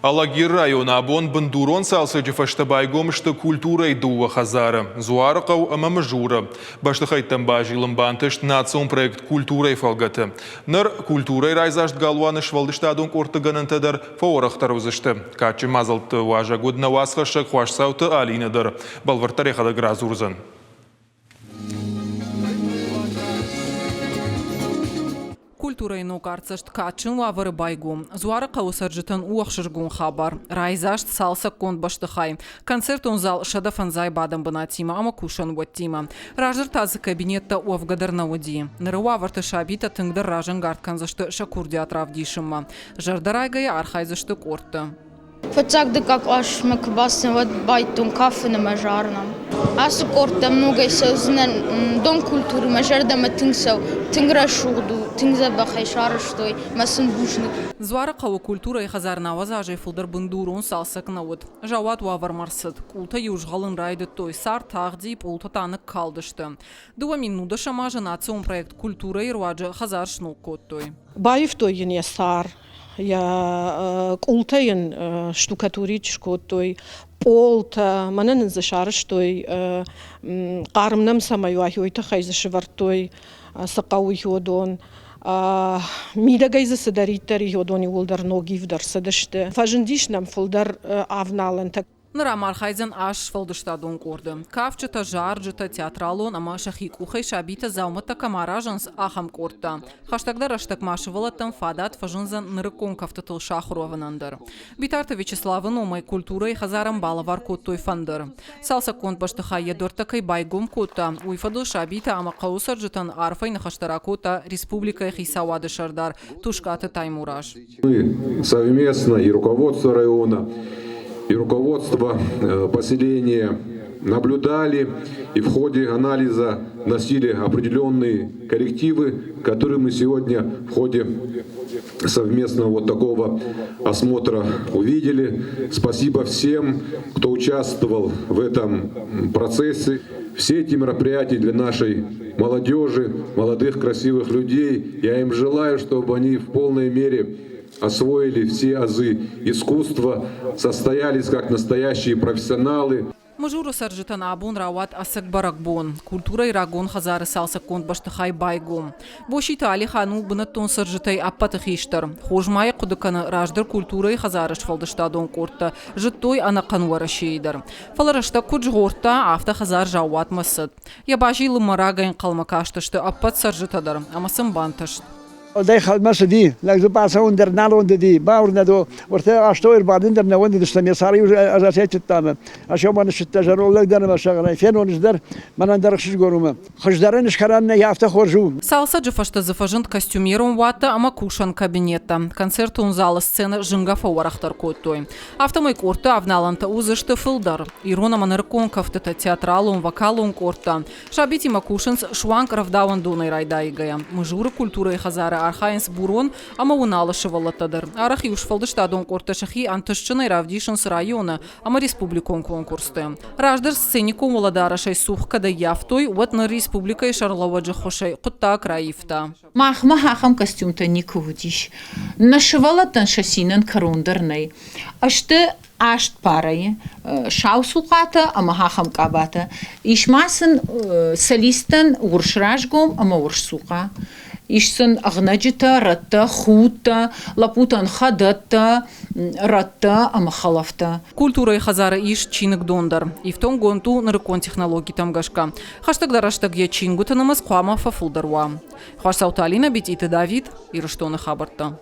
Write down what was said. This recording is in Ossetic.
Алагиры районы абон бындурон цалцӕджы фӕстӕ байгом сты культурӕйы дыууӕ хӕдзары Дзуарыхъӕу ӕмӕ Мызуры. Бӕстыхӕйттӕм базилын бантыст национ проект «Культурӕйы фӕлгӕты». Ныр культурӕйы райдзаст галуаны сфӕлдыстадон къордты гӕнӕнтӕ дӕр фӕуӕрӕхдӕр уыдзысты. Кадджын мадзӕлтты уазӕг уыд нӕ уацхӕссӕг Хуасдзауты Алинӕ дӕр. Бӕлвырддӕр йӕхӕдӕг радзурдзӕн. Культурӕйы ног артдзӕст кадджын уавӕры байгом. Дзуарыхъӕуы цӕрджытӕн у ӕхсызгон хабар. Райдзаст цалцӕггонд бӕстыхай, концертон зал 105 бадӕн бынатимӕ ӕмӕ кусӕн уӕттимӕ. Раздӕр та дзы кабинеттӕ уӕвгӕ дӕр нӕ уыди. Ныры уавӕрты сабитӕ тынгдӕр разӕнгард кӕндзысты сӕ курдиат равдисынмӕ. Зӕрдӕрайгӕйӕ архайдзысты къордты. Фыццаг дыккаг къласмӕ куы бацыдтӕн, уӕд байдыдтон кафын ӕмӕ зарынӕн. Ацы къордтӕм ногӕй цӕудзынӕн дон культуры мӕ зӕрдӕмӕ тынг цӕуы, тынг рӕсугъд у, тынг дзӕбӕх ӕй сарӕзтой мӕ сын бузныг. Дзуарыхъӕуы культурӕйы хӕдзар 90 азӕй фылдӕр бындурон цалцӕг нӕ уыд. Заууат уавӕрмӕ рцыд. Къултӕ-иу згъӕлын райдыдтой, цар тагъди, пъолтӕ та ныккалдысты. 2010 азы национ проект «Культурӕйы» руаджы хӕдзар сног кодтой. Баивтой йын йӕ цар, йӕ къултӕ йын штукатурить скодтой, пъолтӕ, мӕнӕ нын дзы сарӕзтой, хъарм нӕм цӕмӕй уа, уый тыххӕй дзы сывӕрдтой, цы хъӕуы, уыдон. Мидӕгӕй дзы цыдӕриддӕр и, уыдон иууылдӕр ног ивд ӕрцыдысты. Фӕзындис нӕм фылдӕр авналӕнтӕ. Ныр ам архайдзӕн ас сфӕлдыстадон къорды. Кафджытӕ, зарджытӕ, театралон ӕмӕ сӕхи къухӕй сабитӕ дзаумӕттӕ кӕм аразынц, ахӕм къордтӕ. Хӕстӕгдӕр рӕстӕг ма сывӕллӕттӕн фадат фӕзындзӕн нырыккон кӕфтытыл сахуыр уӕвынӕн дӕр. Битарты Вячеславы номӕй культурӕйы хӕдзарӕн балӕвар кодтой фӕндыр. Цалцӕггонд бӕстыхай йӕ дуӕрттӕ кӕй байгом кодта, уый фӕдыл сабитӕ ӕмӕ хъӕуы цӕрджытӕн арфӕйы ныхӕстӕ ракодта республикӕйы хицауады сӕрдар Тускъаты Таймураз. Мы совместно и руководство района, и руководство поселения наблюдали и в ходе анализа вносили определенные коррективы, которые мы сегодня в ходе совместного вот такого осмотра увидели. Спасибо всем, кто участвовал в этом процессе. Все эти мероприятия для нашей молодежи, молодых красивых людей. Я им желаю, чтобы они в полной мере освоили все азы искусства, состоялись как настоящие профессионалы. Мызуры цӕрджытӕн абон рауад ӕцӕг бӕрӕгбон. Культурӕйы рагон хӕдзары цалцӕггонд бӕстыхай байгом. Боситы Алихан у бынӕттон цӕрджытӕй ӕппӕты хистӕр. Хорз ма йӕ хъуыды кӕны, раздӕр культурӕйы хӕдзары сфӕлдыстадон къордтӕ зыдтой ӕнӕхъӕн Уӕрӕсейы дӕр. Фӕлӕ рӕстӕг куыд згъордта, афтӕ хӕдзар заууатмӕ цыд. Йӕ базилынмӕ рагӕй ӕнхъӕлмӕ кастысты ӕппӕт цӕрджытӕ дӕр ӕмӕ сын бантыст. Уӕлдай хӕлмӕ цыди, лӕг дзы бацӕуын дӕр нал уӕндыди, бауырнӕд у, уӕртӕ астӕу ӕрбадын дӕр нӕ уӕндыдыстӕм, йӕ цары-иу ӕз ацӕйтыдтам. Ӕсӕумӕ ныссыдтӕ зӕронд лӕг дӕр ӕмӕ сӕгъӕнӕй фенон ӕз дӕр, мӕнӕн дӕр ӕхсызгон у мӕ. Хуыздӕрӕн схӕрӕн нӕй, афтӕ хорз у. Цалцӕджы фӕстӕ дзы фӕзынд костюмерон уаттӕ ӕмӕ кусӕн кабинеттӕ. Концертон залы сценӕ зынгӕ фӕуӕрӕхдӕр кодтой. Афтӕмӕй къордты авналӕнтӕ уыдзысты фылдӕр. Ирон ӕмӕ нырыккон кӕфтытӕ, театралон, вокалон къордтӕ. Сабитимӕ кусынц суанг рӕвдауӕндонӕй райдайгӕйӕ. Мызуры культурӕйы хӕдзары архайынц Бурон ӕмӕ Уыналы сывӕллӕттӕ дӕр. Арӕх-иу сфӕлдыстадон къордтӕ сӕхи ӕнтыстджынӕй равдисынц районы ӕмӕ республикон конкурсты. Раздӕр сценикон уӕлӕдарӕсӕй цух кӕд ӕййӕфтой, уӕд ныр республикӕйы сӕргълӕууӕджы ххуысӕй хъуыддаг раивта. Махмӕ ахӕм костюмтӕ никуы уыдис. Нӕ сывӕллӕттӕн сӕ цинӕн кӕрон дӕр нӕй. Сты аст парӕйы, сау цухъатӕ ӕмӕ ахӕм къабатӕ. Ис ма сын солисттӕн урс разгом ӕмӕ урс цухъа. Ис сын ӕгънӕджытӕ, рӕттӕ, худтӕ, лӕппутӕн хӕдӕттӕ, рӕттӕ ӕмӕ хӕлӕфтӕ. Культурӕйы хӕдзары ис чиныгдон дӕр. Ифтонггонд у нырыккон технологитӕм гӕсгӕ. Хӕстӕгдӕр рӕстӕг йӕ чингуыты нымӕц хъуамӕ фӕфылдӕр уа. Хуасауты Алинӕ, Битъиты Давид, Ирыстоны хабӕрттӕ.